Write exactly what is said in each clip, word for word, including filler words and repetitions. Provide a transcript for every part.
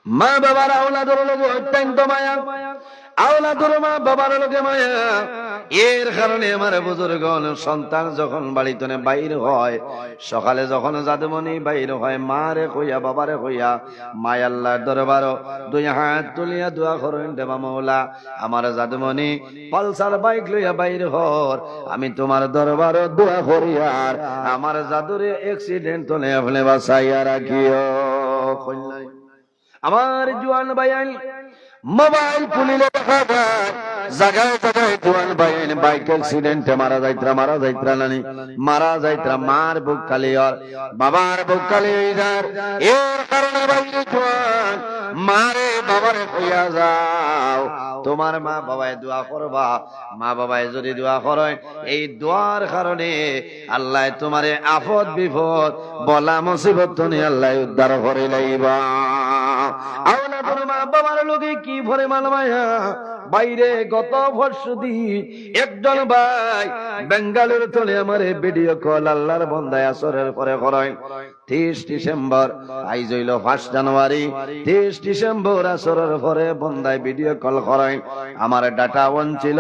মা বাবার আওলাদর লগে অত্যন্ত মায়া, আওলাদর মা বাবার লগে মায়া। এর কারণে আমার বুজুর্গ অকল, সন্তান যখন বাড়ি তনে বাইর হয়, সকালে যখন জাদুমণি বাইর হয়, মারে কইয়া, বাবারে কইয়া, মায় আল্লার দরবারো দুই হাত তুলিয়া দোয়া করইন, "রে বা মওলা, আমার জাদুমণি পালসার বাইক লইয়া বাইর হর, আমি তুমার দরবারো দোয়া করিয়ার আমার জাদুরে accident তনে আপনে বাঁচাইয়া রাখিও।" আমার জোয়ান ভাইয়াইন, মোবাইল খুলিলে দেখা যায় জাগায় জাগায় জোয়ান ভাইয়াইন বাইক accident এ মারা যাইতরা, মারা যাইতরা নানি, মারা যাইতরা, মার বুক খালি অর, বাবার বুক খালি অই যার। এর কারণে ভাইরে জোয়ান, মারে বাবারে কইয়া যাও, তুমার মা বাবায় দোয়া করবা। মা বাবায় যুদি দোয়া করইন, এই দোয়ার কারণে আল্লায় তুমারে আফত বিপদ, বলা মুসিবত তনে আল্লায় উদ্ধার করি লাইবা। আওলাদর মা বাবার লগে কি পরিমাণ মায়া। ভাইরে, গত পরশু দিন একজন ভাই বেঙ্গালুরু তনে আমারে video call, আল্লার বন্দায় আসরের পরে করইন। তেইশ ডিসেম্বর, আইজ অইলো পাঁচ জানুয়ারি, তেইশ ডিসেম্বর আসরর পরে বন্দায় video call করইন। আমার data on ছিল,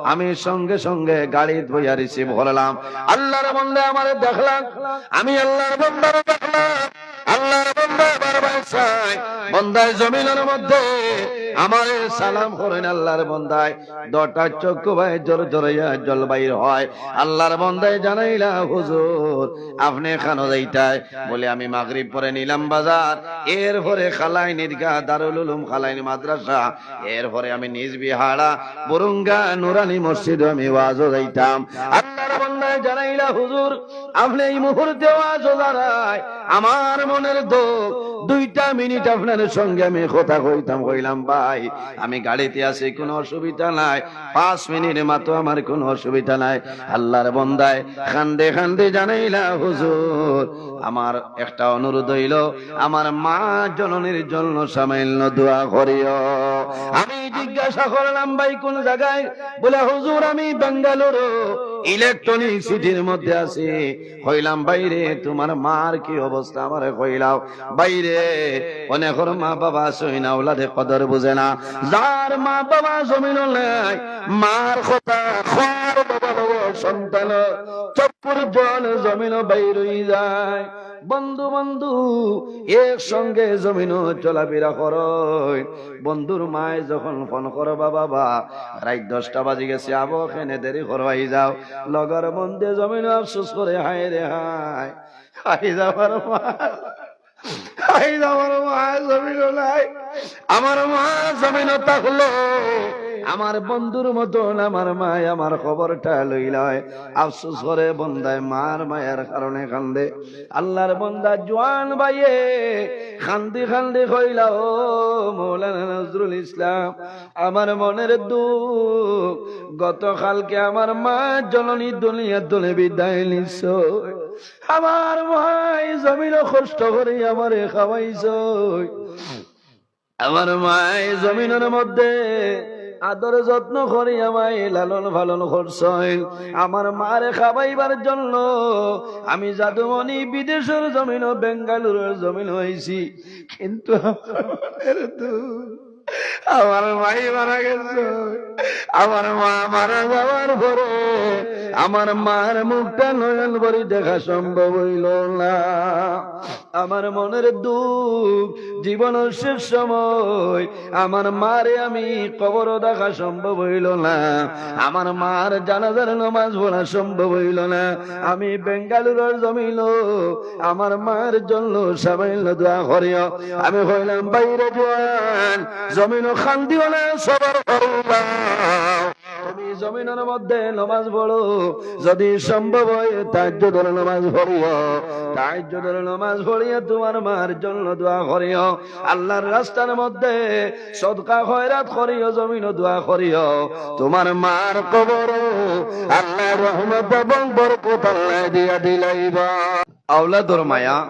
আমি সঙ্গে সঙ্গে গাড়িত বইয়া receive করলাম। আল্লার বন্দায় আমারে দেখলাম, আমি আল্লার বন্দারে দেখলাম। আল্লার বন্দায় বারবার চাই, বন্দায় জমিনর মধ্যে আমারে সালাম করইন। আল্লার বন্দায় দুটা চক্ষু বায় জোর জোরাইয়া জল বাইর হয়। আল্লার বন্দায় জানাইলা, "হুজুর, আপনে কানো যাইতায়?" বলে, "আমি মাগরিব পরে নিলাম বাজার, এর পরে কালাইনির গা দারুল উলুম কালাইনি মাদ্রাসা, এর পরে আমি নিজ বিহারা বুরুঙ্গা নুরানি মসজিদো আমি ওয়াজো যাইতাম।" আল্লার বন্দায় জানাইলা, "হুজুর, আপনে এই মুহূর্তে ওয়াজো যারায়, আমার মনের দুখ, দুইটা মিনিট আপনার সঙ্গে আমি কথা কইতাম।" কইলাম, "ভাই, আমি গাড়িতে আছি, কুনু অসুবিধা নাই, পাঁচ মিনিট মাতো, আমার কুনু অসুবিধা নাই।" আল্লার বন্দায় কান্দে কান্দে জানাইলা, "হুজুর, আমার একটা অনুরোধ অইলো, আমার মা জননীর জন্য সামান্য দোয়া করিও।" আমি জিজ্ঞাসা করলাম, "ভাই, কুন জাগায়?" বলে, "হুজুর, আমি বেঙ্গালুরু ইলেকট্রনিক সিটির মধ্যে আছি।" কইলাম, "ভাইরে, তুমার মার কি অবস্থা আমারে কইলাও।" ভাইরে, অনেকর মা বাবা আছইন না, আওলাদে কদর বুঝে না। যার মা বাবা জমিনো নাই, মার কথা কওয়ার লগে লগে সন্তান চক্ষুর জল জমিনো বাইর অই যায়। বন্ধু, বন্ধু, একসঙ্গে জমিনো চলাফিরা করইন। বন্ধুর মায় যখন ফোন করবা, "বাবা, রাইত দশটা বাজি গেছে, আবো, কেনে দেরি করো, আই যাও।" লগর বন্ধে জমিনো আফসোস করে, "হায় রে হায়, আইজ আমার মা, আইজ আমার মা জমিনো নাই। আমার মা জমিনো থাকলে আমার বন্ধুর মতন আমার মায় আমার খবরটা লইলায়।" আফসোস করে বন্দায় মার মায়ার কারণে কান্দে। আল্লার বন্দা জোয়ান ভাইয়ে কান্দি কান্দি কইলা, "ও মৌলানা নজরুল ইসলাম, আমার মনের দুখ, গতকালকে আমার মা জননী দুনিয়া তনে বিদায় নিছইন। আমার মায় জমিনো কষ্ট করি আমারে খাওয়াইছইন। আমার মায় জমিনর মধ্যে আদর যত্ন করি আমায় লালন পালন করছইন। আমার মারে খাওয়াইবার জন্য আমি জাদুমণি বিদেশর জমিনো, বেঙ্গালুরুর জমিনো আইছি, কিন্তু আমার মায় মারা গেছে। আমার মা মারা যাওয়ার পরে আমার মার মুখটা নয়ন ভরি দেখা সম্ভব অইলো না। আমার মনের দুখ, জীবনর শেষ সময় আমার মারে আমি কবরো দেখা সম্ভব অইলো না, আমার মার জানাজার নমাজ পড়া সম্ভব অইলো না। আমি বেঙ্গালুরুর জমিনো আমার মার জন্য সামান্য দোয়া করিও।" আমি কইলাম, "ভাইরে জোয়ান, জমিনো কান্দিও না, সবর করিও।" তুমি জমিনর মধ্যে নমাজ পড়ো, যদি সম্ভব হয় তাহাজ্জুদর নমাজ পড়িও, তাহাজ্জুদর নমাজ পড়িয়া তুমার মার জন্য দোয়া করিও, আল্লার রাস্তার মধ্যে সদকা খয়রাত করিও, জমিনো দোয়া করিও, তুমার মার কবরো আল্লায় রহমত এবং বরকত আল্লায় দিয়া দিলাইবা। আওলাদর মায়া,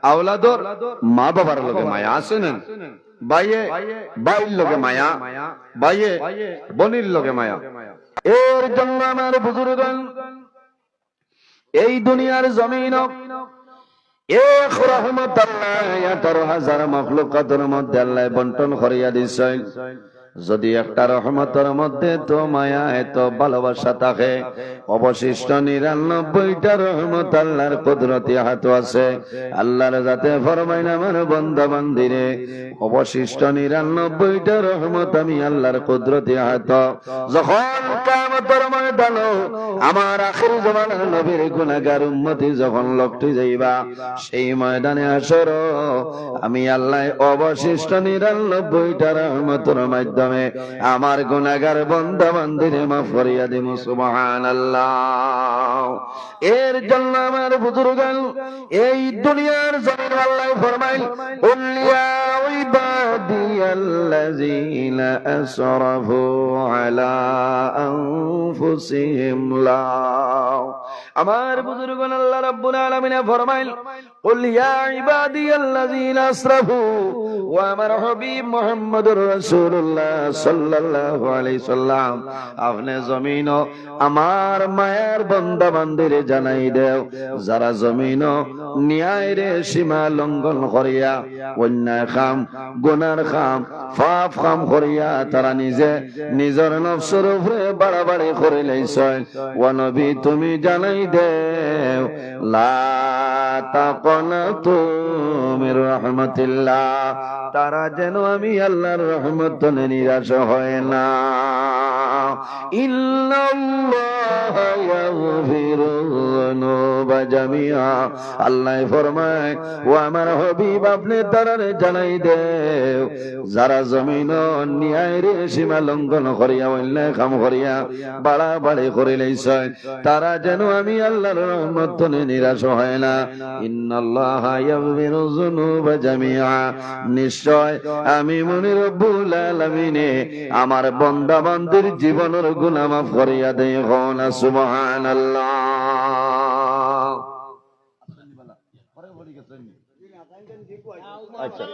আওলাদর মা বাবার লগে মায়া আছে না? ভাইয়ে ভাইর লগে মায়া, ভাইয়ে বইনর লগে মায়া। এর জন্য আমার বুজুর্গান, এই দুনিয়ার জমিনো এক রহমত আল্লাহ আঠারো হাজার মখলুকাতর মধ্যে আল্লাহ বন্টন করিয়া দিছইন। যদি একটা রহমতর মধ্যে এত মায়া, এত ভালোবাসা থাকে, অবশিষ্ট নিরানব্বইটা রহমত আল্লাহর কুদরতি হাতো আছে। আল্লাহর জাতে ফরমাইন, আমার বন্দা বান্দিরে, অবশিষ্ট নিরানব্বইটা রহমত আমি আল্লাহর কুদরতি হাতো। যখন কিয়ামতর ময়দানো আমার আখির জমানার নবীর গুনাহগার উম্মতি যখন লটকি যাইবা, সেই ময়দানে হাশরো আমি আল্লাহ অবশিষ্ট নিরানব্বইটা রহমতর মাধ্যমে আমার গুনাহগার বন্দা বান্দিরে মাফ করিয়া দিমু। সুবহানাল্লাহ। এর জন্য আমার বুজুর্গান, এই দুনিয়ার জমিন আল্লাহ ফরমাইল, "কুল ইয়া ইবাদিয়াল্লাযীনা আসরাফু আলা আনফুসিহিম লা।" আমার বুজুর্গান, আল্লাহ রাব্বুল আলামিনে ফরমাইল, "কুল ইয়া ইবাদিয়াল্লাযীনা আসরাফু", ও আমার হাবিব মুহাম্মদুর রাসূলুল্লাহ সাল্লাল্লাহু আলাইহি সাল্লাম, আপনে জমিনো আমার মায়ার বন্দা বান্দিরে জানাই দেও, যারা জমিনো ন্যায়র সীমা লঙ্ঘন করিয়া অন্যায় কাম, গুনার কাম, পাপ কাম করিয়া তারা নিজে নিজর নফসর উপরে বাড়াবাড়ি করিলাইছইন। ও নবী, তুমি জানাই দেও, লা তাকনাতু মির রাহমাতিল্লাহ, তারা যেন আমি আল্লাহর রহমত তনে নিরাশ হয় না। ইন্নাল্লাহা ইয়াগফিরুয যুনুবা জামিআ। আল্লাহ ফরমায়, ও আমার হাবিব, আপনে তারারে জানাই দেও, যারা জমিনো ন্যায়র সীমা লঙ্ঘন করিয়া, অন্যায় কাম করিয়া, বাড়াবাড়ি করিলাইছইন, তারা যেন আমি আল্লাহর রহমত তনে নিরাশ হয় না। ইন্নাল্লাহা ইয়াগফিরুয যুনুবা জামিআ। নিশ্চয় আমি মনি রব্বুল আলামিনে আমার বন্দা বান্দির জীবনর গুনাহ মাফ করিয়া দেই। কও না সুবহানাল্লাহ। আচ্ছা।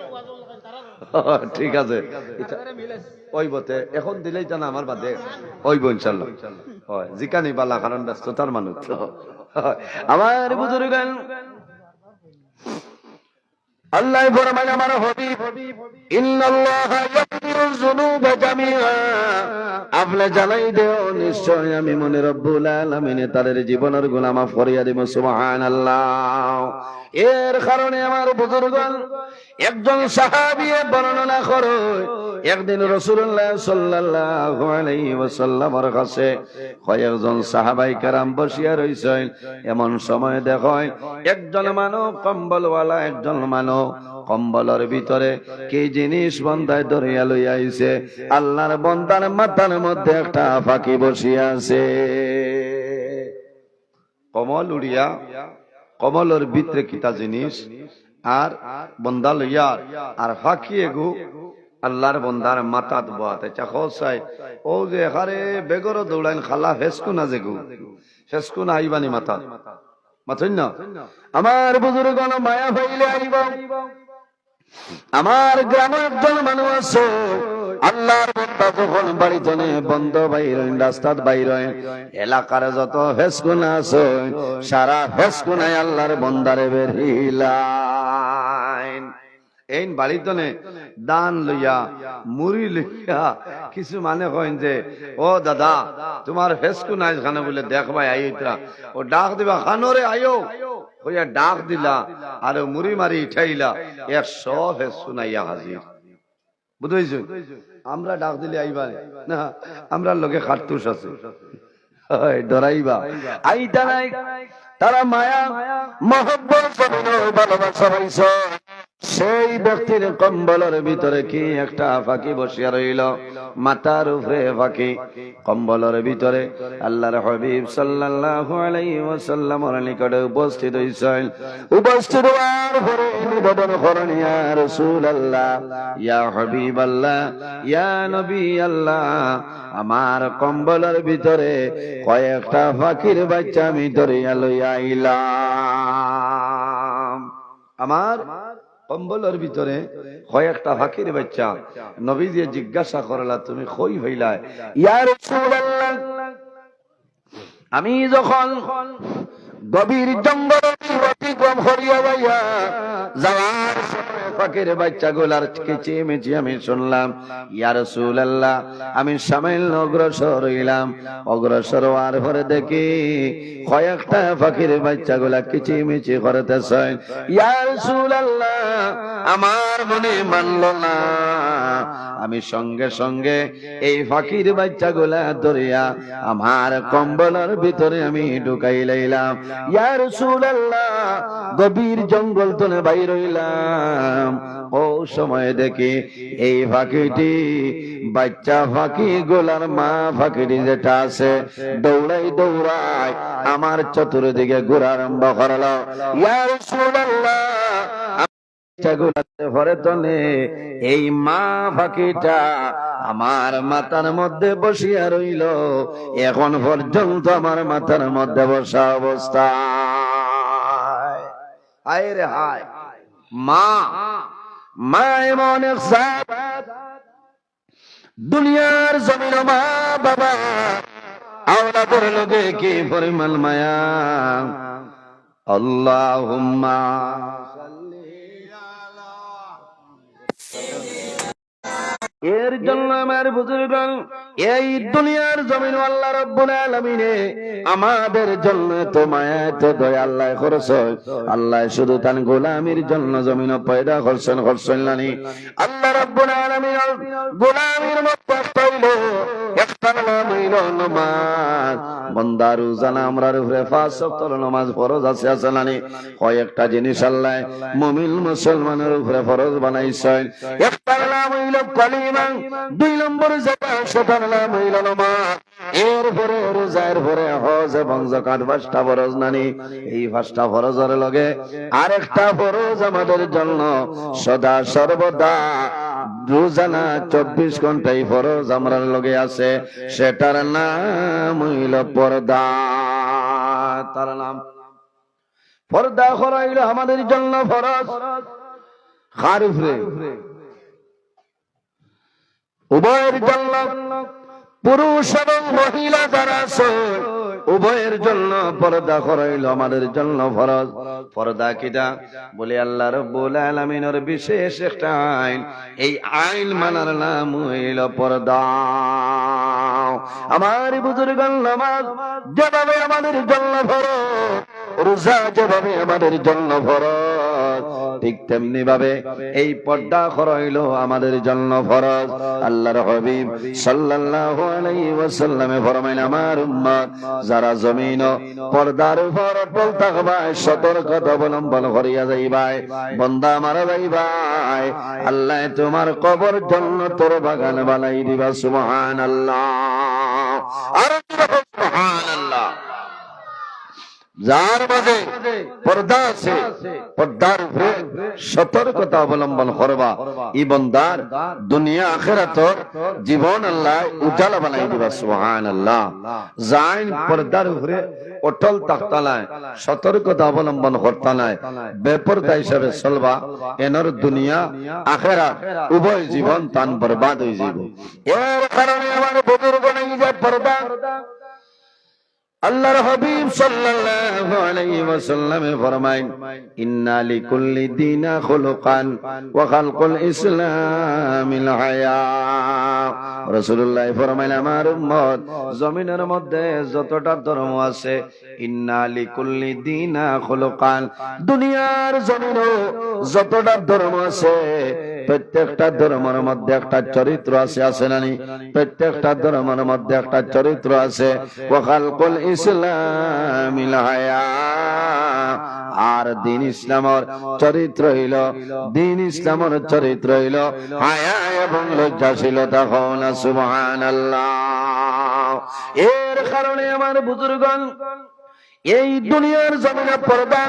ঠিক আছে। ইটা অইবো তে, এখন দিলেই তা না আমার বাদে। অইবো ইনশাআল্লাহ। হয়, জিকানি বালা, কারণ ব্যস্ততার মানুষ তো। হয়, আমার বুজুর্গান, আল্লাহ ফরমায়, আমার হাবিব, ইন্নাল্লাহা ইয়াগফিরুয যুনুবা জামিআ। আপনে জানাই দেও, নিশ্চয় আমি মনি রব্বুল আলামিনে তাদের জীবনর গুনাহ মাফ করিয়া দিমু। সুবহানাল্লাহ। এর কারণে আমার বুজুর্গান, একজন সাহাবিয়ে বর্ণনা করে, একদিন রাসূলুল্লাহ সাল্লাল্লাহু আলাইহি ওয়াসাল্লামর কাছে কয়েকজন সাহাবায়ে কেরাম বসিয়া রইছইন। এমন সময় দেখইন, একজন মানুষ কম্বলওয়ালা, একজন মানুষ কম্বলর ভিতরে কি জিনিস বন্দায় ধরিয়া লইয়া আইছে। আল্লাহর বন্দার মাথার মধ্যে একটা পাখি বসিয়া আছে। কম্বল উড়িয়া, কম্বলর ভিতরে কিতা জিনিস, আর বন্দা লইয়া, আর পাখি এগু আল্লাহর বন্দার মাথাত বওয়াত। আচ্ছা, কও চাই, অউ যে এখারে বেগরো দৌড়াইন খালা ফেসকুনা যেগু, ফেসকুনা আইবানি মাথাত? মাতইন না? আমার বুজুর্গান, মায়া পাইলে আইবা। আমার গ্রামো একজন মানুষ আছে, আল্লাহর বন্দা যখন বাড়ি তনে বন্দা বাইর অইন, রাস্তাত বাইর অইন, এলাকার যত ফেসকুনা আছে, সারা ফেসকুনায় আল্লাহর বন্দারে বেরিলাইন। এইন বাড়ি তনে ধান লইয়া, মুড়ি লইয়া, কিছু মানে কইন যে, "ও দাদা, তুমার ফেসকুনায় খানো বুলে দেখবায় আইতরা।" ও ডাক দিবা, "খানোরে আইও।" কইয়া ডাক দিলা, আর মুড়ি মারি ইঠাইলা, একশো ফেসকুনা আইয়া হাজির। বুঝছো? আমরা ডাক দিলে আইবা না, আমরার লগে কার্তুজ আছে। হয়, ডরাইবা। আইতা নায়, তারা মায়া, মহব্বত, জমিনর ভালোবাসা পাইছে। সেই ব্যক্তির কম্বলর ভিতরে কি একটা পাখি বসিয়া রইল, মাথার উপরে পাখি। কম্বলর ভিতরে আল্লাহর হাবিব সাল্লাল্লাহু আলাইহি ওয়াসাল্লামর নিকটে উপস্থিত হইছইন। উপস্থিত হওয়ার পরে নিবেদন করেন, "ইয়া রাসূলুল্লাহ, ইয়া হাবিবাল্লাহ, ইয়া নবী আল্লাহ, আমার কম্বলর ভিতরে কয়েকটা পাখির বাচ্চা আমি ধরিয়া লইয়া আইলাম।" আমার কম্বলর ভিতরে কয়েকটা পাখির বাচ্চা। নবীজিয়ে জিজ্ঞাসা করলা, "তুমি কই পাইলায়?" "ইয়া রাসূলুল্লাহ, আমি যখন গভীর জঙ্গলর অতিক্রম করিয়া যাইয়া যাওয়ার সময় পাখির বাচ্চাগুলার কিচিমিচি আমি শুনলাম। ইয়া রাসূলুল্লাহ, আমি সামান্য অগ্রসর হইলাম, অগ্রসর হওয়ার পরে দেখি কয়েকটা পাখির বাচ্চাগুলা কিচিমিচি করতেছে। ইয়া রাসূলুল্লাহ, আমার মনে মানল না, আমি সঙ্গে সঙ্গে এই পাখির বাচ্চাগুলা ধরিয়া আমার কম্বলর ভিতরে আমি ঢুকাই লাইলাম। ইয়া রাসূলুল্লাহ, গভীর জঙ্গল তনে বাইর হইলাম। ও সময় দেখি এই পাখিটি, বাচ্চা পাখিগুলার মা পাখিটি যেটা আছে, দৌড়াই দৌড়াই আমার চতুর্দিকে ঘুরা আরম্ভ করলো। ইয়া রাসূলুল্লাহ, বাচ্চাগুলাতে পরে তনে এই মা পাখিটা আমার মাথার মধ্যে বসিয়া রইল, এখন পর্যন্ত আমার মাথার মধ্যে বসা অবস্থায়। হায় রে হায়, মা, মা এমন এক জাত, দুনিয়ার জমিন মা বাবা আওলাদের লগে কি পরিমাণ মায়া। আল্লাহুম্মা। এর জন্য আমার বুজুর্গণ, এই দুনিয়ার জমিন আল্লাহ রাব্বুল আলামিনে আমাদের জন্য এত মায়া, এত দয়া আল্লাহ করছইন। আল্লাহ শুধু তান গোলামির জন্য জমিন পয়দা করছইন, করছইন নানি? আল্লাহ রাব্বুল আলামিন গোলামির মধ্যে একটা হইল, একটার নাম হইল নামাজ। বন্দা রোজানা আমরার উপরে পাঁচ ওয়াক্তর নামাজ ফরজ আছে, আছে নানি? কয়েকটা জিনিস আল্লাহ মুমিন মুসলমানের উপরে ফরজ বানাইছইন। একটার নাম হইল কলিমা, দুই নম্বর যেটা, সেটার নাম হইল নামাজ। এরপরে রোজা, এরপরে হজ এবং যাকাত, পাঁচটা ফরজ নানি? এই পাঁচটা ফরজর লগে আরেকটা ফরজ আমাদের জন্য সদা সর্বদা রোজানা চব্বিশ ঘন্টাই ফরজ আমরার লগে আছে, সেটার নাম হইল পর্দা। তার নাম পর্দা করা হইল আমাদের জন্য ফরজ। কার উপরে? উভয়ের জন্য, পুরুষ এবং মহিলা যারা আছে, উভয়ের জন্য পর্দা করা হইল আমাদের জন্য ফরজ। পর্দা কিতা? বলে আল্লাহ রাব্বুল আলামিনের বিশেষ একটা আইন। এই আইন মানার নাম হইল পর্দা। আমার বুজুর্গণ, নামাজ যেভাবে আমাদের জন্য ফরজ, রোজা যেভাবে আমাদের জন্য ফরজ, ঠিক তেমনি ভাবে এই পর্দা করা হইল আমাদের জন্য ফরজ। আল্লাহর হাবিব সাল্লাল্লাহু আলাইহি ওয়াসাল্লামে ফরমাইন, আমার উম্মত যারা জমিন পর্দার উপর অটল থাকবায়, সতর্কতা অবলম্বন করিয়া যাইবায়, বন্দা মারা যাইবায়, আল্লাহ তোমার কবর জন্নতর বাগান বানাই দিবা। সুবহানাল্লাহ। আর সুবহানাল্লাহ। যার মাঝে পর্দা আছে, পর্দার উপরে সতর্কতা অবলম্বন করবা, ই বন্দার দুনিয়া আখেরাতর জীবন আল্লাহ উজালা বানাই দিবা। সুবহানাল্লাহ। যাইন পর্দার উপরে অটল থাকতা নায়, সতর্কতা অবলম্বন করতা নায়, বেপর্দা হিসাবে চলবা, এনর দুনিয়া আখেরাত উভয় জীবন তান বরবাদ হয়ে যাইব। এর কারণে আমার বুজুর্গ নাই যে পর্দা আল্লাহর হাবিব সাল্লাল্লাহু আলাইহি ওয়াসাল্লামে ফরমাইন, "ইন্না লিকুল্লি দিনা খুলুকান ওয়া খালকুল ইসলামিল হায়া।" রাসূলুল্লাহ ফরমাইন, আমার উম্মত, জমিনের মধ্যে যতটা ধর্ম আছে, ইন্না লিকুল্লি দিনা খুলুকান, দুনিয়ার জমিনো যতটা ধর্ম আছে, প্রত্যেকটা ধর্মের মধ্যে একটা চরিত্র আছে, আছে না নি? প্রত্যেকটা ধর্মের মধ্যে একটা চরিত্র আছে। ওয়া খালকুল ইসলামিল হায়া, আর দ্বীন ইসলামর চরিত্র হইল, দ্বীন ইসলামর চরিত্র হইল হায়া এবং লজ্জাশীলতা। কও না সুবহানাল্লাহ। এর কারণে আমার বুজুর্গণ, এই দুনিয়ার জমিনে পর্দা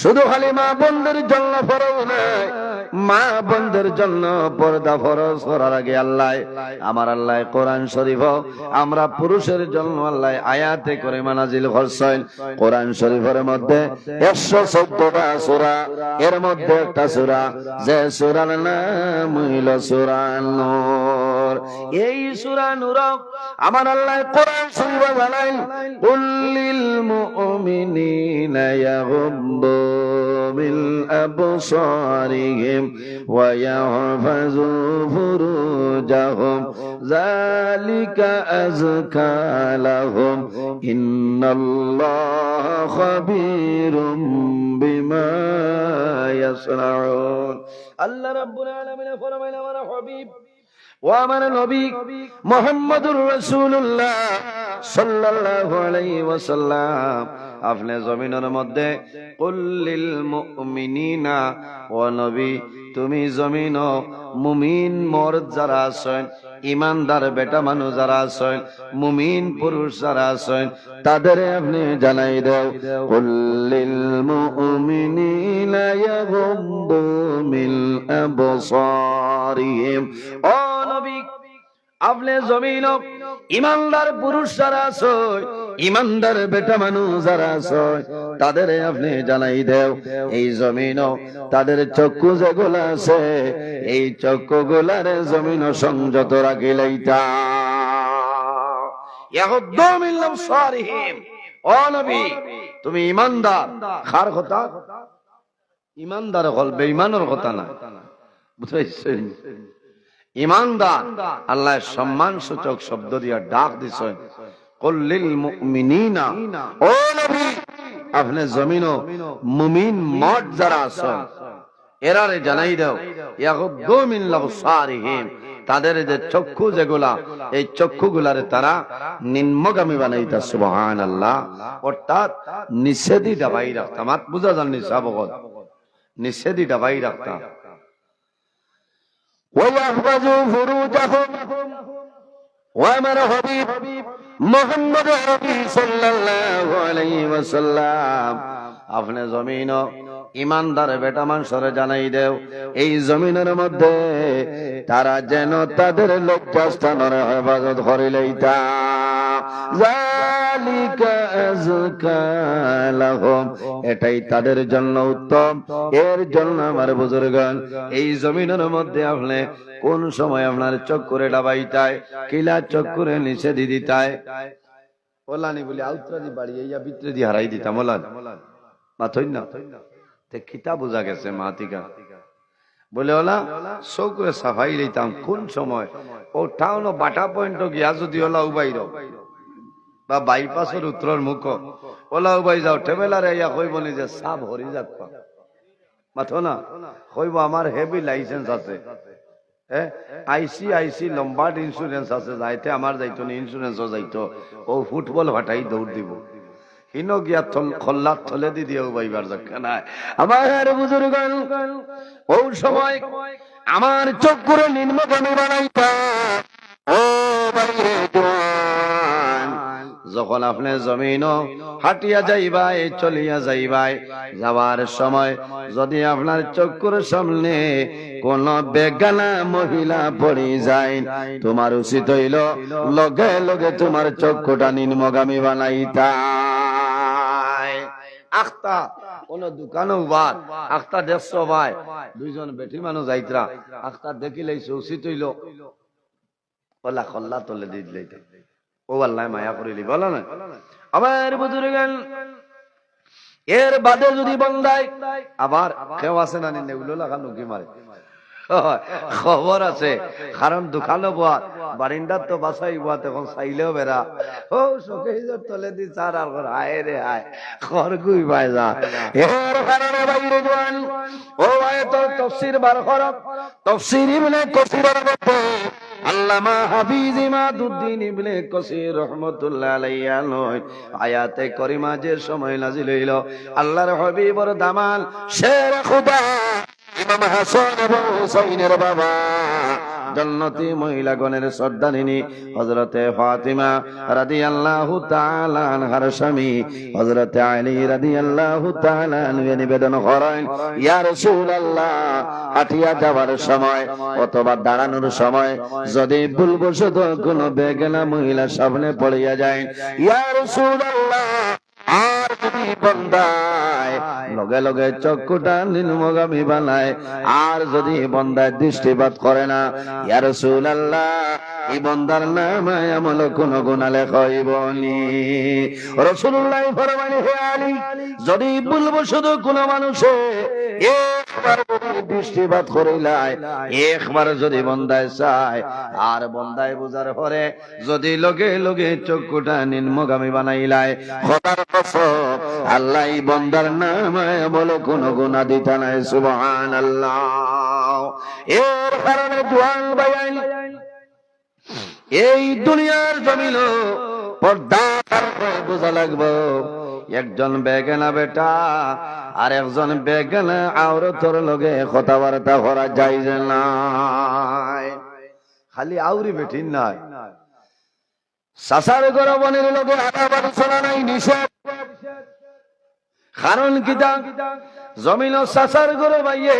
শুধু খালি মা বোনদের জন্য ফরজ নয়, মা বোনদের জন্য পর্দা ফরজ করার আগে আল্লাহ, আমার আল্লাহ কোরআন শরীফ, আমরা পুরুষের জন্য আল্লাহ আয়াতে করিমা নাজিল করছেন। কোরআন শরীফের মধ্যে একশো চোদ্দটা সূরা, এর মধ্যে একটা সূরা, যে সূরার নাম হইল সূরা নূর। এই সূরা নূর, আমার আল্লাহ কোরআন শরীফে জানাইন, "কুল লিল মুমিনিনা ইয়াগুদ্দু মিন আবসারিহিম ওয়া ইয়াহফাজু ফুরুজাহুম, যালিকা আযকা লাহুম, ইন্নাল্লাহা খাবীরুম বিমা ইয়াসনাউন।" আল্লাহ রাব্বুল আলামিন ফরমাইন, আমার হাবিব, ও আমার নবী মুহাম্মদুর রাসূলুল্লাহ সাল্লাল্লাহু আলাইহি ওয়াসাল্লাম, আপনে জমিনর মধ্যে কুল লিল মুমিনিনা, ও নবী, তুমি জমিনো মুমিন মর্দ যারা আছইন, ইমানদার বেটা মানুষ যারা আছইন, মুমিন পুরুষ যারা আছইন, তাদেরে আপনে জানাই দেও, "কুল লিল মুমিনিনা ইয়াগুদ্দু মিন আবসারিহিম।" ও নবী, আপনে জমিনো ইমানদার পুরুষ যারা আছইন, ইমানদার বেটা মানুষ যারা আছইন, তাদেরে আপনে জানাই দেও, এই জমিনো তাদের চক্ষু যেগুলা আছে, এই চক্ষুগুলারে জমিনো সংযত রাখিলাইতা। ইয়াগুদ্দু মিন আবসারিহিম। ও নবী, তুমি ইমানদার, কার কথা? ইমানদার অকল, বেইমানর কথা না। বুঝাইছইন? ইমানদার, আল্লায় সম্মানসূচক শব্দ দিয়া ডাক দিছইন। কুল লিল মুমিনিনা, ও নবী, আপনে জমিনো মুমিন মর্দ যারা আছইন, এরারে জানাই দেও, ইয়াগুদ্দু মিন আবসারিহিম, তাদের যে চক্ষু যেগুলা, এই চক্ষুগুলারে তারা নিম্নগামী বানাইতা। সুবহানাল্লাহ। অর্থাৎ নিচেদি দাবাই রাখতা। মাত বুঝা যার নি সাব অকল? নিচেদি দাবাই রাখতা। ওয়া ইয়াহফাজু ফুরুজাহুম। ও আমার হাবিব মুহাম্মদ আরবি সাল্লাল্লাহু আলাইহি ওয়াসাল্লাম, আপনে জমিনো ইমানদার বেটা মানুষরে জানাই দেও, এই জমিনর মধ্যে তারা যেন তাদের লজ্জাস্থানর হেফাজত করিলাইতা। যালিকা আযকা লাহুম, এটাই তাদের জন্য উত্তম। এর জন্য আমার বুজুর্গান, এই জমিনর মধ্যে আপনে কোন সময় আপনার চক্ষুরে ডাবাইতায়, কিলা চক্ষুরে নিচেদি দিতায়? ওলানি বলে আউতরা দি বাড়ি ইয়া ভিতরে দি হারাই দিতাম, ওলান। মাতইন না। তে কিতা বুঝা গেছে মাতিকা? বলে, ওলা চক্ষুরে সাফাই লইতাম কোন সময়? ও টাউনো বাটা পয়েন্টো গিয়া যদি ওলা উবাইর বা বাইপাসর উত্তরর মুখো, ওলা উবাই যাও, ঠেবেলারে ইয়া কইবো নি যে সাব হরি যাক পা। মাতো না, কইবো আমার হেভি লাইসেন্স আছে। হ্যাঁ, আইসিআইসি লম্বার্ড ইন্স্যুরেন্স আছে, যাইতে আমার যাইতো নি, ইন্স্যুরেন্সও যাইতো। ও ফুটবল ফাটাই দৌড় দিব। হিনো গিয়া থল-, খল্লার থলে দি দিয়াও বাইবার যাক্কা নাই। আমার বুজুর্গান, ও সময় আমার চক্ষুরে নিম্নগামী বানাইতা। ও ভাইরে জোয়ান, যখন আপনে জমিনো হাঁটিয়া যাইবায়, চলিয়া যাইবায়, যাওয়ার সময় যদি আপনার চক্ষুর সামনে কোন বেগানা মহিলা পড়ি যায়, তোমার উচিত অইলো লগে লগে তোমার চক্ষুটা নিম্নগামী বানাইতায়। আখতা কোন দোকানো উবায়, আখতা দেখছো ভাই, দুইজন বেটি মানুষ যাইতরা, আখতা দেখিলাইছো, উচিত অইলো ওলা খল্লা তলে দি দিলাইতে। ও আল্লায় মায়া করিলি, বলো না? আমার বুজুর্গান, এর বাদে যদি বন্দায়, আবার কেউ আছে না নি, নেউলো লাখান উকি মারে। খবর আছে, কারণ দোকানো বওয়াত, বারিন্দাত তো বাছাই বওয়াত, এখন চাইলেও বেড়া। ও শোকেজর তলে দি চার আর ঘর, হায় রে হায়, খরগুই পায় যা। এর কারণে ভাইরে জোয়ান, ও আয়াতুর তফসির বার করো, তফসির ইবনে কাসিরর মধ্যে আল্লামা হাফিজ ইমাদুদ্দিন ইবনে কাসির রহমতুল্লাহ আলাইহি আনয় আয়াতে করিমা যে সময় নাজিল অইলো, আল্লাহর হাবিবর দামান শের খুদা ইমাম হাসান এবং হুসাইনের বাবা, জন্নতি মহিলাগণের সর্দারিনী হযরতে ফাতিমা রাদিয়াল্লাহু তাআলা আনহার স্বামী হযরতে আলী রাদিয়াল্লাহু তাআলা আনহু নিবেদন করেন, ইয়া রাসূলুল্লাহ, হাঁটিয়া যাওয়ার সময় অথবা দাঁড়ানোর সময় যদি ভুলবশত কোনো বেগানা মহিলা সামনে পড়িয়া যায়, ইয়া রাসূলুল্লাহ, আর যদি বন্দায় লগে লগে চক্ষুটা নিম্নগামী বানায়, আর যদি বন্দায় দৃষ্টিপাত করে না, ইয়া রাসূলুল্লাহ, ই বন্দার নামায় আমলো কুনু গুনা লেখা অইবো নি। রাসূলুল্লায় ফরমাইন, হে আলী, যুদি ভুলবশত কুনু মানুষে একবার যুদি দৃষ্টিপাত করিলায়, একবার যুদি বন্দায় চায়, আর বন্দায় বুঝার পরে যুদি লগে লগে চক্ষুটা নিম্নগামী বানাইলায়, খোদার কসম, আল্লায় ই বন্দার নামায় আমলো কুনু গুনা দিতা নায়। সুবহানাল্লাহ। এর কারণে জোয়ান ভাইয়াইন, এই দুনিয়ার জমিনো পর্দার কারণে বুঝা লাগবো, একজন বেগানা বেটা আর একজন বেগানা আওরতর লগে কথাবার্তা করা জায়েজ নায়। খালি আওরি বেটির নায়, চাচার ঘরর বইনর লগে আলাপ আলোচনা নাই, নিষেধ। কারণ কিতা? জমিনো চাচার ঘরর ভাইয়ে,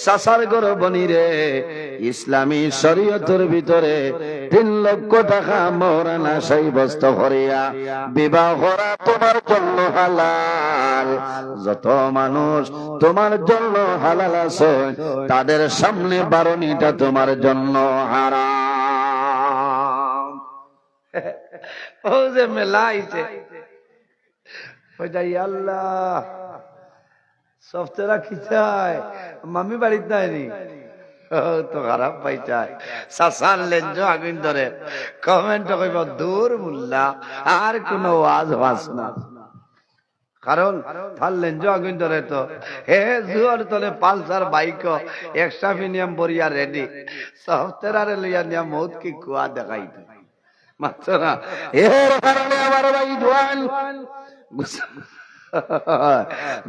চাচার ঘরর বইনরে ইসলামী শরীয়তর ভিতরে তিন লক্ষ টাকা মোহরানা সাব্যস্ত করিয়া বিবাহ করা তুমার জন্য হালাল। যত মানুষ তুমার জন্য হালাল আছে, তাদের সামনে বারনিটা তুমার জন্য হারাম। ও যে মেলা আইছে, ওই যাই আল্লাহ, সফতেরা কি চায়? মামি বাড়িত নাই নি? ও তো খারাপ পাইছায়। চাচার লেঞ্জো আগুইন ধরে, comment কইবা, "দূর মোল্লা, আর কুনু ওয়াজ বাজ না।" কারণ তার লেঞ্জো আগুইন ধরে তো, হে জুয়ার তলে Pulsar bike, extra premium ভরিয়া ready, সফতেরারে লইয়া নিয়া মউত কি কুয়া দেখাইতো। মাতরা, এর কারণে আমার ভাই জোয়ান গুসা,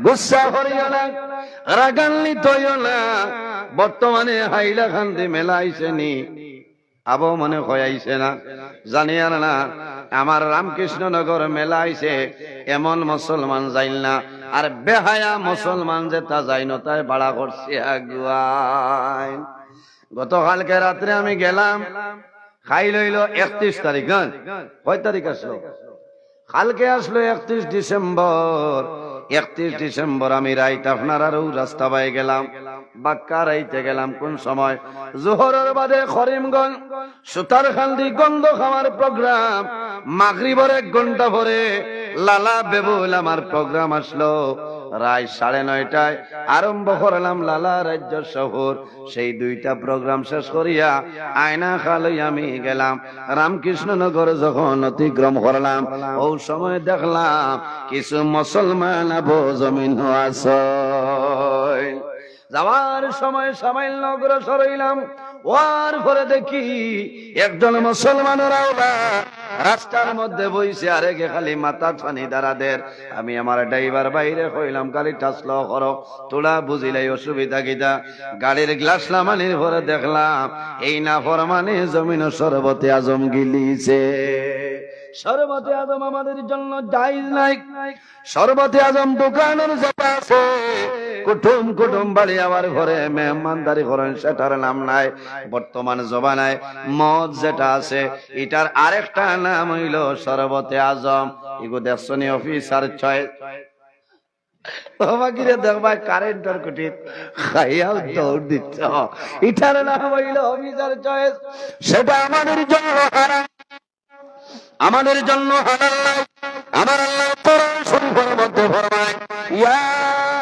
গুসা করিও না, রাগান্বিত অইও না। বর্তমানে হাইলাকান্দি মেলা আইছে নি, আবো মনে কয় আইছে না, জানি আর না। আমার রামকৃষ্ণনগর মেলা আইছে, এমন মুসলমান যাইন না, আর বেহায়া মুসলমান যেতা যাইন, তাই ভাড়া করছে আগুয়াইন। গতকালকে রাত্রে আমি গেলাম, কাইল অইলো একত্রিশ তারিখ, না? কয় তারিখ আছলো? কালকে আছলো একত্রিশ ডিসেম্বর। একত্রিশ ডিসেম্বর আমি রাইত আপনারার অউ রাস্তা বায় গেলাম, বাক্কা রাইতে গেলাম। কুন সময়? জোহরর বাদে করিমগঞ্জ, সুতারকান্দি গন্ধ খাওয়ার program, মাগরিবর এক ঘন্টা পরে লালা বেবুল আমার program আছলো। রাইত সাড়ে নয়টায় আরম্ভ করলাম লালা রাজ্য সফর। সেই দুইটা program শেষ করিয়া আয়না খালই আমি গেলাম। রামকৃষ্ণনগর যখন অতিক্রম করলাম, অউ সময় দেখলাম কিছু মুসলমান আবো জমিনো আছে। যাওয়ার সময় সামান্য অগ্রসর অইলাম, অওয়ার পরে দেখি একজন মুসলমানর আওলাদ রাস্তার মধ্যে বইছে, আরেগে খালি মাথাত পানি ঢালা দের। আমি আমার driver ভাইরে কইলাম, "গাড়িটা slow করো, থুড়া বুঝিলাই অসুবিধা কিতা।" গাড়ির glass লামানির পরে দেখলাম, এই নাফরমানে জমিনো শরবতে আজম গিলিছে। শরবতে আজম আমাদের জন্য জায়েজ নাই। শরবতে আজম দোকানর যেটা আছে, কুটুম কুটুম বাড়ি আওয়ার পরে মেহমানদারি করইন, সেটার নাম নাই। বর্তমান জমানায় মদ যেটা আছে, ইটার আরেকটা নাম অইলো শরবতে আজম। ইগু দেখছো নি, officer choice। ও বাকিরে দেখবায় current-র খুঁটিত খাইয়াও দৌড় দিত। ইটার নাম অইলো officer choice। সেটা আমাদের জন্য হারাম, আমাদের জন্য হালাল নাই। আমার আল্লাহ কোরআন শরীফের মধ্যে ফরমায়, "ইয়া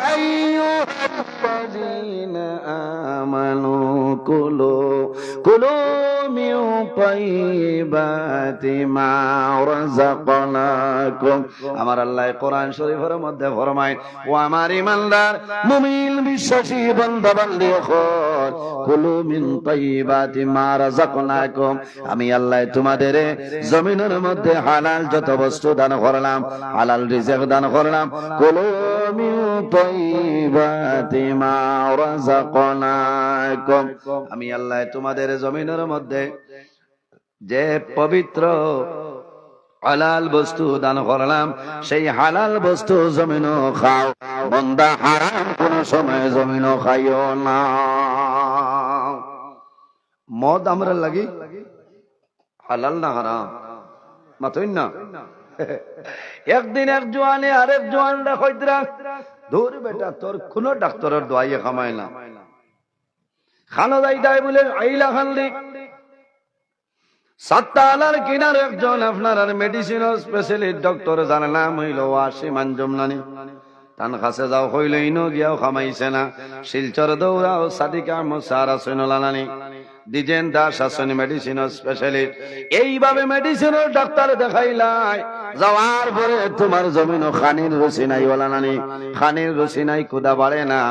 আইয়ুহাল্লাযীনা আমানু কুলু, কুলু মিন তাইয়্যিবাতি মা রাযাকনাকুম।" আমার আল্লাহ কোরআন শরীফের মধ্যে ফরমায়, "ও আমার ইমানদার, মুমিন, বিশ্বাসী বান্দা বান্দি অকল, কুলু মিন তাইয়্যিবাতি মা রাযাকনাকুম, আমি আল্লাহ তোমাদেরে জমিনর মধ্যে হালাল যত বস্তু দান করলাম, হালাল রিজিক দান করলাম, কুলু মিন তাইয়্যিবাতি মা রাযাকনাকুম, আমি আল্লাহ তোমাদেরে জমিনর মধ্যে যে পবিত্র হালাল বস্তু দান করলাম, সেই হালাল বস্তু জমিনো খাও। বন্দা, হারাম কোনো সময় জমিনো খাইও না।" মদ আমরার লাগি হালাল না হারাম? মাতইন না। একদিন এক জোয়ানে আরেক জোয়ানরে কইতরা, "দূর বেটা, তোর কোনো ডাক্তরর দোয়াইয়ে কামায় না।" খানো যাইতায় বুলে আইলা খান্দি। সাতটা আলার কিনার একজন আপনার আর মেডিসিনর স্পেশালিস্ট ডক্টর, যার নাম অইলো ওয়াসিম আঞ্জুম নানি। তান কাছে যাও, কইলো, ইনো গিয়াও কামাইছে না, শিলচর দৌড়াও, সাদিক আহমদ স্যার আছইন ওলা নানি, দ্বিজেন দাস আছইন মেডিসিনর স্পেশালিস্ট। এইভাবে মেডিসিনর ডাক্তার দেখাইলায়, যাওয়ার পরে তুমার জমিনো খানির রুচি নাই ওলা নানি, খানির রুচি নাই, ক্ষুধা বাড়ে না।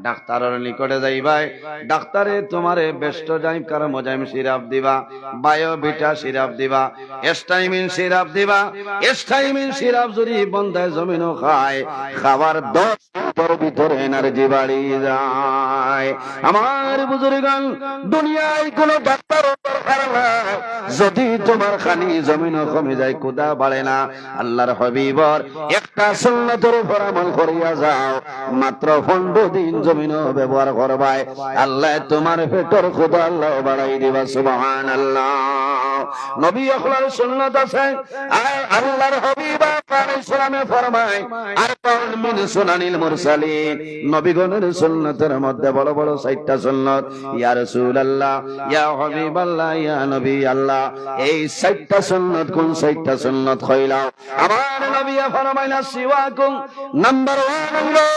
ডাক্তারর নিকটে যাইবায়, ডাক্তারে তুমারে বেস্টোডাইন কার্বোজাইম সিরাপ দিবা, বায়োভিটা সিরাপ দিবা, এস্টাইমিন সিরাপ দিবা। এস্টাইমিন সিরাপ যদি বন্দায় জমিনো খায়, খাওয়ার দশ মিনিটর ভিতরে এনার্জি বাড়ি যায়। আমার বুজুর্গান, দুনিয়ায় কোনো ডাক্তারর দরকার নাই। যদি তুমার খানি জমিনো কমি যায়, ক্ষুধা বাড়ে না, আল্লাহর হাবিবর একটা সুন্নতর উপর আমল করিয়া যাও, মাত্র পনরো দিন জমিনো ব্যবহার করবায়, আল্লায় তুমার পেটর ক্ষুধা আল্লায় বাড়াই দিবা। সুবহানাল্লাহ। নবী অকলর সুন্নত আছে, আর আল্লাহর হাবিব আলাইহিস সালামে ফরমায়, আর কোন মিন সুনানিল মুরসালিন, নবীগণের সুন্নতর মধ্যে বড় বড় চাইরটা সুন্নত। ইয়া রাসূলুল্লাহ, ইয়া হাবিবাল্লাহ, ইয়া নবী আল্লাহ, এই চাইরটা সুন্নত কোন চাইরটা সুন্নত কইলাও? আমার নবী ফরমাইলা, সিওয়াকুম, নাম্বার ওয়ান অইলো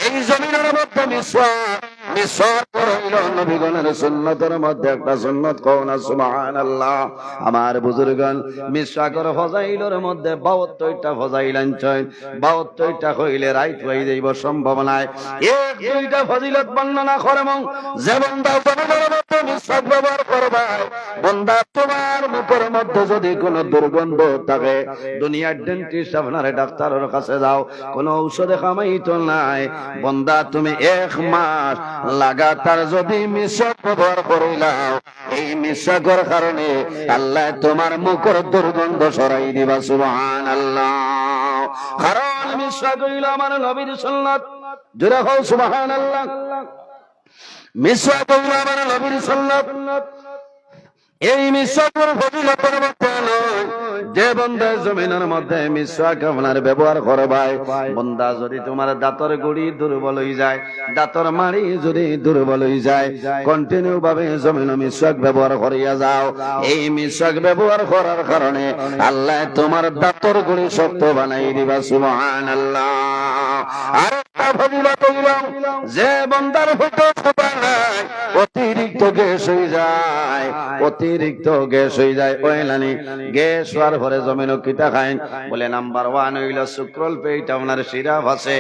এই জমিনর মধ্যে মিসওয়াক। মিসওয়াক অইলো নবীগণের সুন্নতর মধ্যে একটা সুন্নত, কও না সুবহানাল্লাহ। আমার বুজুর্গান, মিসওয়াকর ফজাইলর মধ্যে বাহাত্তরটা ফজাইল আনছইন। বাহাত্তরটা কইলে রাইত অই যাইবো, সম্ভব নায়। এক দুইটা ফজিলত বর্ণনা করমু, যে বন্দা জমিনর মধ্যে মিসওয়াক ব্যবহার করবায়, বন্দা তুমার মুখর মধ্যে যদি কোনো দুর্গন্ধ থাকে, দুনিয়ার ডেন্টিস্ট আপনারে ডাক্তারর কাছে যাও, কোনো ঔষধে কামাইতো নায়। বন্দা তুমি এক মাস লাগাতার যদি মিসওয়াক ব্যবহার করিলাও, এই মিসওয়াকর কারণে আল্লায় তুমার মুখর দুর্গন্ধ সরাই দিবা। সুবহানাল্লাহ। কারণ মিসওয়াক অইলো আমার নবীর সুন্নত। জোরে কও সুবহানাল্লাহ। মিসওয়াক অইলো আমার নবীর সুন্নত। এই মিসওয়াকর ফজিলতর মধ্যে নয়, যে বন্দায় জমিনর মধ্যে মিসওয়াক আপনার ব্যবহার করবায়, বন্দা যদি তুমার দাঁতর গুড়ি দুর্বল অই যায়, দাঁতর মাড়ি যদি দুর্বল অই যায়, কন্টিনিউ ভাবে জমিনো মিসওয়াক ব্যবহার করিয়া যাও। এই মিসওয়াক ব্যবহার করার কারণে আল্লায় তুমার দাঁতর গুড়ি শক্ত বানাই দিবা। সুবহানাল্লাহ। আর একটা ফজিলত অইলো, যে বন্দার পেটো সুতা নাই, অতিরিক্ত গ্যাস অই যায়, অতিরিক্ত গ্যাস অই যায়। ওই নানি, গ্যাস অওয়ার পরে জমিনো কিতা খাইন? বলে, নাম্বার ওয়ান অইলো সুক্রল পেইট আপনার সিরাপ আছে,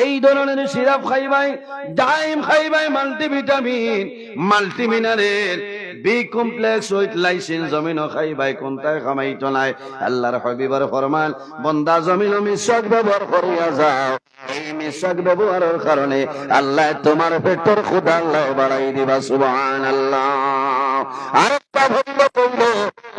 এই ধরনের সিরাপ খাইবায়, ডাইম খাইবায়, multivitamin, multimineral, B complex with lysine জমিনো খাইবায়, কুনটায় কামাইতো নায়। আল্লাহর হাবিবর ফরমান, বন্দা জমিনো মিসওয়াক ব্যবহার করিয়া যাও। এই মিসওয়াক ব্যবহারর কারণে আল্লায় তুমার পেটর ক্ষুধা আল্লায় বাড়াই দিবা। সুবহানাল্লাহ। আরেকটা ফজিলত অইলো,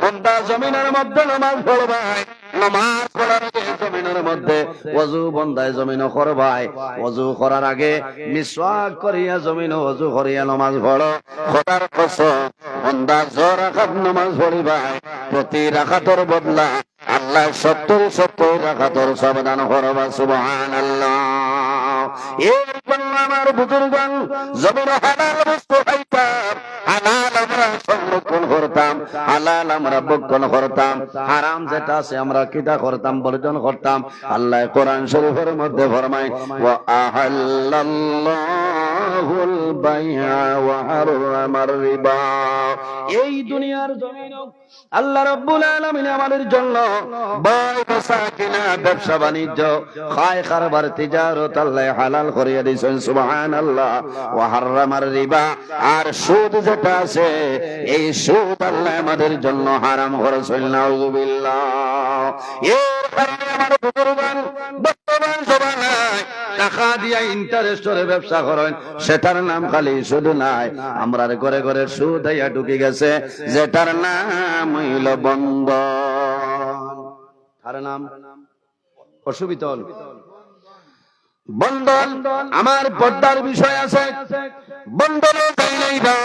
বন্দা জমিনর মধ্যে নামাজ পড়বায়, নামাজ পড়ার আগে জমিনর মধ্যে ওযু বন্দায় জমিনো করবায়, ওযু করার আগে মিসওয়াক করিয়া জমিনো ওযু করিয়া নামাজ পড়ো। খোদার কসম, বন্দা যে রাকাত নামাজ পড়বায়, প্রতি রাকাতর বদলা আল্লায় সত্তর, সত্তর রাকাতর সওয়াব দান করবা। সুবহানাল্লাহ। এর জন্য আমার বুজুর্গান, জমিনো হালাল বস্তু খাইতাম, হালাল আমরা সংরক্ষণ করতাম, হালাল আমরা ভক্ষণ করতাম, হারাম যেটা আছে আমরা কিতা করতাম, বর্জন করতাম। আল্লায় কোরআন শরীফর মধ্যে ফরমায়, "ওয়া আহাল্লাল্লাহুল বাইআ ওয়া হাররামার রিবা।" এই দুনিয়ার জমিনো আল্লাহ রাব্বুল আলামিন আমাদের জন্য বয় বেচা কিনা, ব্যবসা বাণিজ্য, খায় কারবার, তিজারত আল্লায় হালাল করিয়া দিছইন। সুবহানাল্লাহ। ওয়া হাররামার রিবা, আর সুদ যেটা আছে, এই সুদ আল্লায় আমাদের জন্য হারাম করছইন। নাউজুবিল্লাহ। এর কারণে আমার বুজুর্গান বর্তমান জমানায় টাকা দিয়া ইন্টারেস্টরে ব্যবসা করইন, সেটার নাম খালি সুদ নায়, আমরার ঘরে ঘরে সুদ আইয়া ঢুকি গেছে, যেটার নাম অইলো বন্ধন। তার নাম অসুবিধা হল বন্ধন। আমার পর্দার বিষয় আছে, বন্ধনো যাইন আইবা,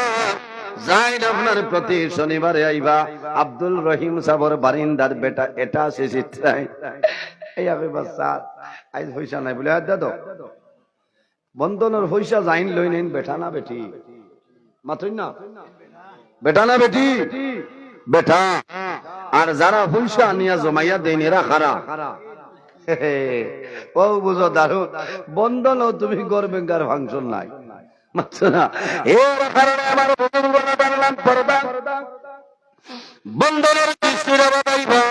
যাইন আপনার প্রতি শনিবারে আইবা, আব্দুল রহিম সাবর বারিন্দার বেটা এটা আছে চিত্রায়। এই আবে বাস স্যার, আইজ পয়সা নাই বলে, আর দাদা, বন্ধনর পয়সা যাইন লইন আইন, বেটা না বেটি? মাতইন না? বেটা না বেটি? বেটা, আর যারা পয়সা আনিয়া জমাইয়া দেইন, এরা কারা? ও বুঝো দারু, বন্ধনও তুমি ঘর ভেঙ্গার function নাই। বুঝছো না? এর কারণে আমার বুজুর্গ, নাম পর্দা, বন্ধনের দৃষ্টিরে বাধাইবা।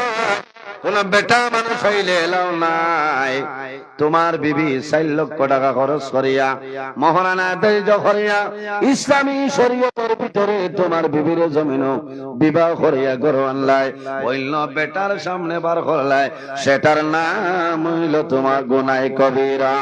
কোন বেটা মানুষ অইলে এলাও নাই। তোমার বিবি চাইর লক্ষ টাকা খরচ করিয়া, মোহরানা আদায় করিয়া, ইসলামী শরীয়তর ভিতরে তোমার বিবির জমিনো বিবাহ করিয়া ঘরো আনলায়, অইন্য বেটার সামনে বার করলায়, সেটার নাম অইল তোমার গুনায় কবিরা।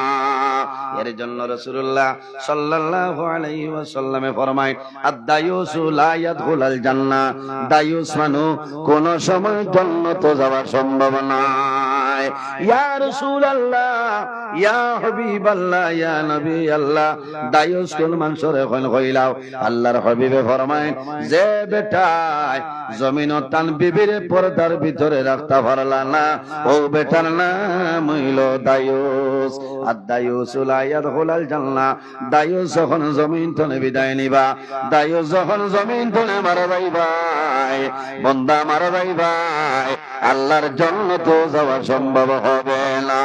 এর জন্য রাসূলুল্লাহ সাল্লাল্লাহু আলাইহি ওয়াসাল্লামে ফরমায়, "আদ-দায়ুসু লা ইয়াদখুলুল জান্নাহ।" দায়ুস মানু কোন সময় জন্নতো যাওয়া সম্ভব নয়। ইয়া রাসূলুল্লাহ, ইয়া হাবিবাল্লাহ, ইয়া নবী আল্লাহ, দায়ুস কোন মানষরে কইন কইলাও? আল্লাহর হাবিবে ফরমাইন, যে বেটায় জমিনো তান বিবিরে পর্দার ভিতরে রাখতা পারলা না, অউ বেটার নাম অইল দায়ুস। আদ-দায়ুসু লা ইয়াদখুলুল জান্নাহ। দায়ুস যখন জমিন তনে বিদায় নিবা, দায়ুস যখন জমিন তনে মারা যাইবায়, বন্দা মারা যাইবায়, আল্লাহর জন্নতো যাওয়া সম্ভব হবে না।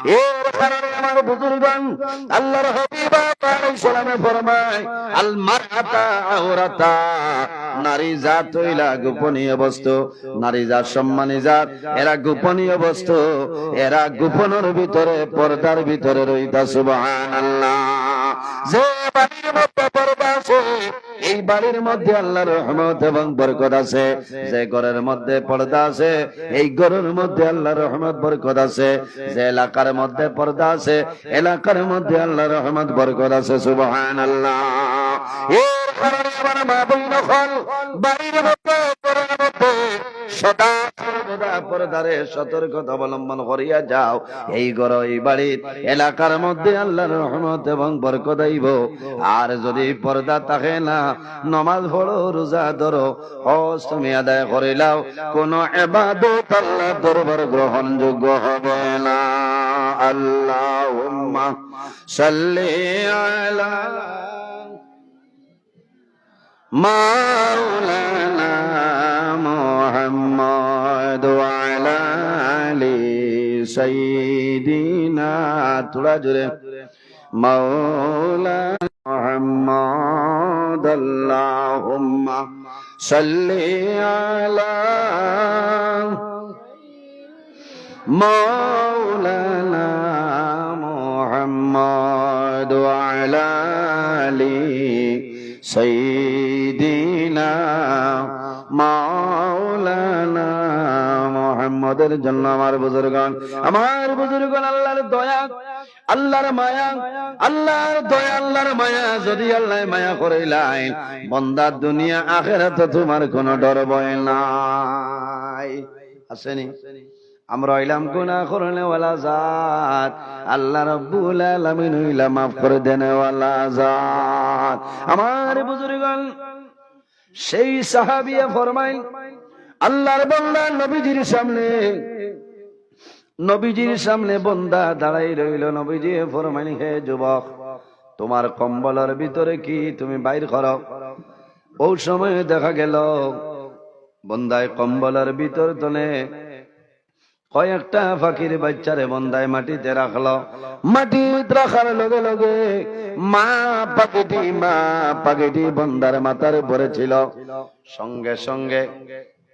এর কারণে আমার বুজুর্গান, আল্লাহর হাবিব আলাইহিস সালামে ফরমায়, "আল মারআতা আওরাতা", নারী জাত অইলা গোপনীয় বস্তু। নারী জাত সম্মানী জাত, এরা গোপনীয় বস্তু, এরা গোপনর ভিতরে, পর্দার ভিতরে রইতা। সুবহানাল্লাহ। যে বাড়ির মধ্যে পর্দা আছে, এই বাড়ির মধ্যে আল্লাহর রহমত এবং বরকত আছে। যে ঘরের মধ্যে পর্দা আছে, এই ঘরের মধ্যে আল্লাহর রহমত বরকত আছে। যে এলাকার মধ্যে পর্দা আছে, এলাকার মধ্যে আল্লাহর রহমত বরকত আছে। সুবহানাল্লাহ। এর কারণে আমার মা বইন অকল, বাড়ির মধ্যে, ঘরের মধ্যে সদা সর্বদা পর্দারে সতর্কতা অবলম্বন করিয়া যাও। এই ঘর, এই বাড়ির, এলাকার মধ্যে আল্লাহর রহমত এবং বরকত আইব। আর যদি পর্দা থাকে না, নমাজ পড়ো, রোজা ধরো, হজ তুমি আদায় করিলাও, কোনো ইবাদত আল্লাহর দরবার গ্রহণযোগ্য হবে না। আল্লাহুম্মা সাল্লি আলা মাওলানা মুহাম্মদ ওয়া আলা আলি সাইয়্যিদিনা, থুড়া জোরে, মাওলানা মুহাম্মদ, আল্লাহুম্মা সাল্লি আলা মাওলানা মুহাম্মদ ওয়া আলা আলি সাইয়্যিদিনা মাওলানা মুহাম্মদের জন্য আমার বুজুর্গান, আমার বুজুর্গান, আল্লাহর দয়া, আল্লাহর মায়া, আল্লাহর দয়া, আল্লাহর মায়া, যদি আল্লাহ মায়া করিলাইন, বন্দা দুনিয়া আখেরাত তোমার কোনো ডর ভয় নাই। আছেনি? আমরা অইলাম গুনাহ করনেওয়ালা জাত, আল্লাহ রাব্বুল আলামিন অইলা মাফ করে দেনেওয়ালা জাত। আমার বুজুর্গান, সেই সাহাবিয়ে ফরমাইন, আল্লাহর বন্দা নবীজির সামনে, নবীজির সামনে বন্দা দাঁড়াই রইল। নবীজিয়ে ফরমাইন, "হে যুবক, তোমার কম্বলর ভিতরে কি তুমি বাইর করো।" অউ সময় দেখা গেল বন্দায় কম্বলর ভিতর তনে কয়েকটা পাখির বাইচ্চারে বন্দায় মাটিতে রাখলো। মাটিত রাখার লগে লগে মা পাখিটি, মা পাখিটি বন্দার মাথার উপরে ছিল। সঙ্গে সঙ্গে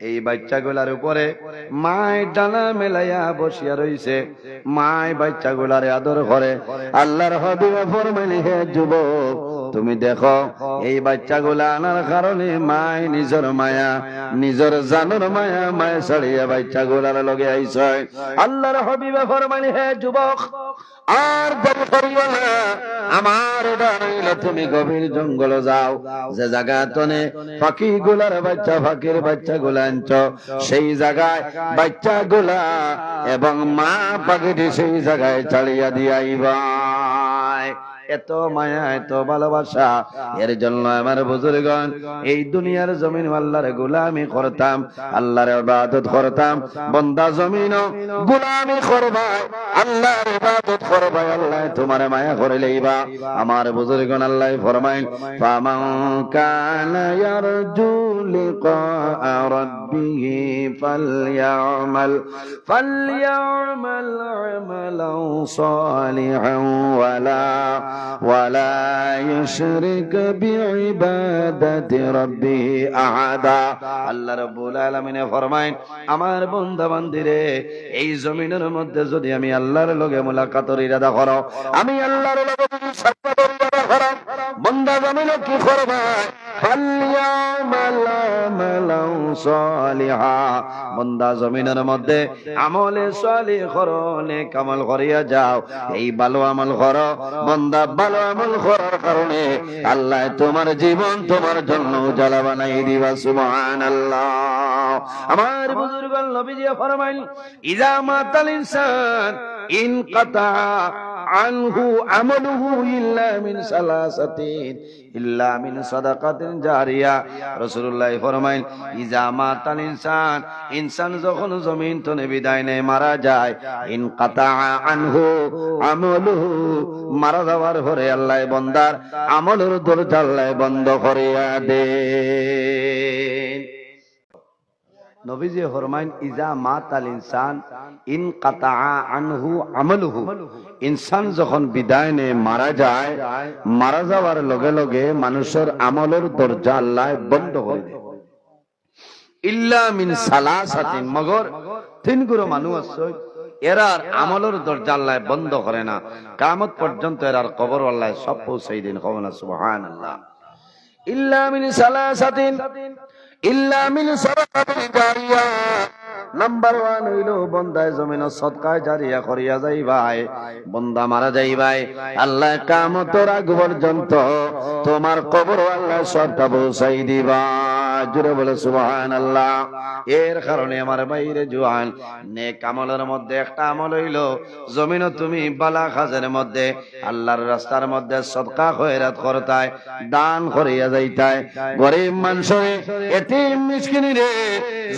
এই বাইচ্চাগুলার উপরে মায় ডানা মেলাইয়া বসিয়া রইছে। মায় বাইচ্চাগুলারে আদর করে। আল্লাহর হাবিবে ফরমাইন, "হে যুবক, তুমি দেখো, এই বাইচ্চাগুলা আনার কারণে মায় নিজর মায়া, নিজর জানর মায়া মায় ছাড়িয়া বাইচ্চাগুলার লগে আইছে।" আল্লাহর হাবিবে ফরমাইন, "হে যুবক, আর দেরি করিও না, আমার অর্ডার অইল তুমি গভীর জঙ্গলো যাও, যে জাগা তনে পাখিগুলার বাইচ্চা, পাখির বাইচ্চাগুলা আনছো, সেই জাগায় বাইচ্চাগুলা এবং মা পাখিটি সেই জাগায় ছাড়িয়া দিয়া আইবায়।" এত মায়া, এত ভালোবাসা। এর জন্য আমার বুজুর্গান, এই দুনিয়ার জমিন আল্লাহর গোলামি করতাম, আল্লাহর ইবাদত করতাম। বন্দা জমিনও গোলামি করবায়, আল্লাহর ইবাদত করবায়, আল্লাহ তোমার মায়া করে লইবা। আমার বুজুর্গান, আল্লাহ ফরমাইন, "ফামান কানা ইয়ারজু" لقاء ربه فليعمل، فليعمل عملا صالحا ولا، ولا يشرك بعبادة ربه أحدا। আল্লাহ রাব্বুল আলামিনে ফরমাইন, আমার বন্দা বান্দিরে, এই জমিনর মধ্যে যদি আমি আল্লাহর লগে মুলাকাতর ইরাদা করো, আমি আল্লাহর লগে যদি সাক্ষাৎ ইরাদা করো, বন্দা জমিনো কি করবা? فليعمل عملا صالحا। বন্দা জমিনর মধ্যে আমলে সালিহ করো, নেক আমল করিয়া যাও। এই ভালো আমল করো, বন্দা ভালো আমল করার কারণে আল্লাহ তোমার জীবন তোমার জন্য উজালা বানাই দিবা। সুবহানাল্লাহ। আমার বুজুর্গ নবীজি ফরমাইন, إذا مات الإنسان انقطع عنه عمله إلا من ثلاثة، إلا من صدقة جارية। রাসূলুল্লাহ ফরমাইন, إذا مات الإنسان، ইনসান যখন জমিন তনে বিদায় নেয়, মারা যায়, انقطع عنه عمله، মারা যাওয়ার পরে আল্লাহ বন্দার আমলর দরজা আল্লাহ বন্ধ করিয়া দেন। নবীজি ফরমাইন, إذا مات الإنسان انقطع عنه عمله। ইনসান যখন বিদায় নেয়, মারা যায়, মারা যাওয়ার লগে লগে মানুষর আমলর দরজা আল্লাহ বন্ধ করে দেয়। إلا من ثلاثة، মগর তিন গুরু মানুষ আছে, এরার আমলর দরজা আল্লাহ বন্ধ করে না, কিয়ামত পর্যন্ত এরার কবর আল্লাহ সব পৌঁছাই দিন। কও না সুবহানাল্লাহ। إلا من ثلاثة، إلا من صدقة جارية। নাম্বার ওয়ান অইলো, বন্দায় জমিনো সদকা জারিয়া করিয়া যাইবায়, বন্দা মারা যাইবায়, আল্লাহ কিয়ামতর আগ পর্যন্ত তোমার কবর আল্লাহ সবটা পৌঁছাই দিবা। জোরে বলো সুবহানাল্লাহ। এর কারণে আমার ভাইরে জোয়ান, নেক আমলর মধ্যে একটা আমল অইলো, জমিনো তুমি বালা কাজের মধ্যে, আল্লাহর রাস্তার মধ্যে সদকা খয়রাত করতায়, দান করিয়া যাইতায়, গরিব মানষরে, এতিম মিসকিনরে,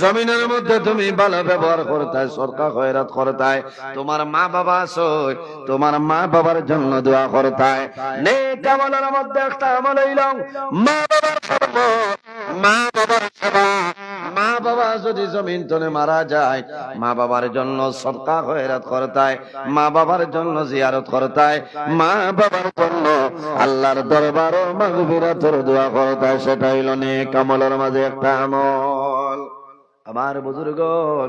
জমিনর মধ্যে তুমি ভালো ব্যবহার করতায়, সদকা খয়রাত করতায়, তোমার মা বাবা আছে, তোমার মা বাবার জন্য দোয়া করতায়। নেক আমলর মধ্যে একটা আমল অইলো, মা বাবার খেদমত, মা বাবার সেবা। মা বাবা যদি জমিন তনে মারা যায়, মা বাবার জন্য সদকা খয়রাত করতায়, মা বাবার জন্য জিয়ারত করতায়, মা বাবার জন্য আল্লাহর দরবারো মাগফিরাতর দোয়া করতায়, সেটা অইলো নেক আমলর মাঝে একটা আমল। আমার বুজুর্গন,